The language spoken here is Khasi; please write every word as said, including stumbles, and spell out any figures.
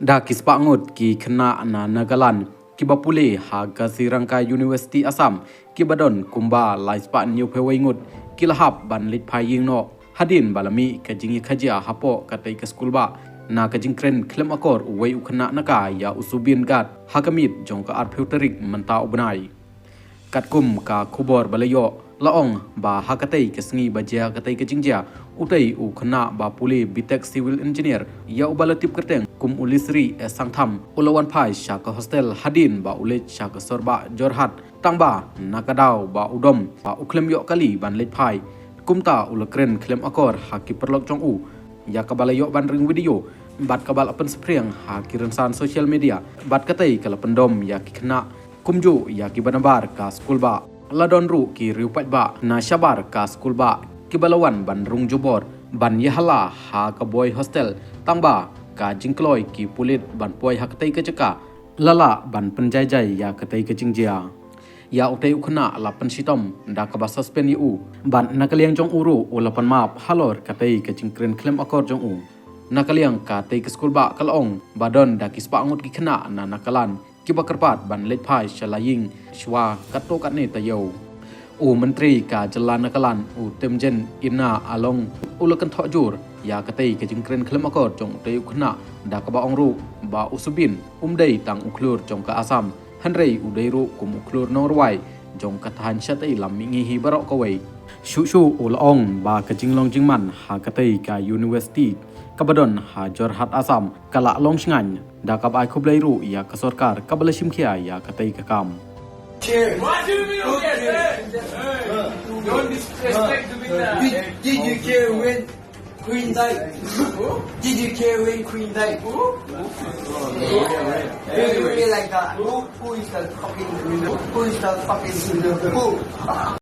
Da ki spah ngut ki khynnah na Nagaland kiba pule ha Gaziranga University Assam, kiba don kumba lai spah hynñiewphew wei ngut, ki la hap ban leit phai ïing noh hadien ba la mih ka jingïakajia hapoh katei ka skulbah. Na ka jingkren khlem akor uwei u khynnah na ka ïa u Subin Garg ha ka miet jong ka arphew tarik mynta u bnai. Katkum ka khubor ba la ïoh, la ong ba ha katei ka sngi ba jia katei ka jingjia, utei u khynnah ba pule B.Tech Civil Engineer, ïa uba la tip kyrteng kum u Lisri e Sangtham, u la wan phai sha ka hostel hadien ba u leit sha ka sorbah Jorhat, tangba na ka daw ba u dom ba u khlem ïoh kali ban leit phai. Kumta u la kren khlem akor ha ki paralok jong u, ïa kaba la ïoh ban ring video bad kaba la pynsaphriang ha ki rynsan social media, bad katei ka la pyndom ïa ki khynnah kumjuh ïa kiba nabar ka skulbah. La don ruh ki riew paidbah na shabar ka skulbah kiba la wan ban rung jubor ban ïahala ha ka boy hostel, tangba ka jingkloi ki pulit ban poi ha katei ka jaka la lah ban pynjaijai ïa katei ka jingjia. Ïa utei u khynnah la pynshitom da kaba suspend ïa u bad na ka liang jong u ruh u la pynmap halor katei ka jingkren khlem akor jong u. Na ka liang katei ka skulbah ka la ong ba don da ki spah ngut ki khynnah na Nagaland kiba kyrpad ban leit phai sha la ïing shuwa katto katne taïew. U Myntri ka jylla Nagaland u Temjen Ina Along u la kynthoh jur ïa katei ka jingkren khlem akor jong utei u khynnah da kaba ong ruh ba u Subin um dei tang u khlur jong ka Assam, hynrei u dei ruh kum u khlur nongrwai jong ka thaiñ shatei lam mihngi hi baroh kawei. Shuh shuh u la ong ba ka jinglong jingman ha katei ka university kaba don ha Jorhat Assam ka la long shngaiñ, da kaba ai khublei ruh ïa ka sorkar kaba la shim khia ïa katei ka kam. Care. What do you mean? Okay. Hey, don't disrespect to me. Did, did you care when Queen died? Who? Did you care when Queen died? Who? Do you feel like that? Who, who is the fucking, who is the fucking, who?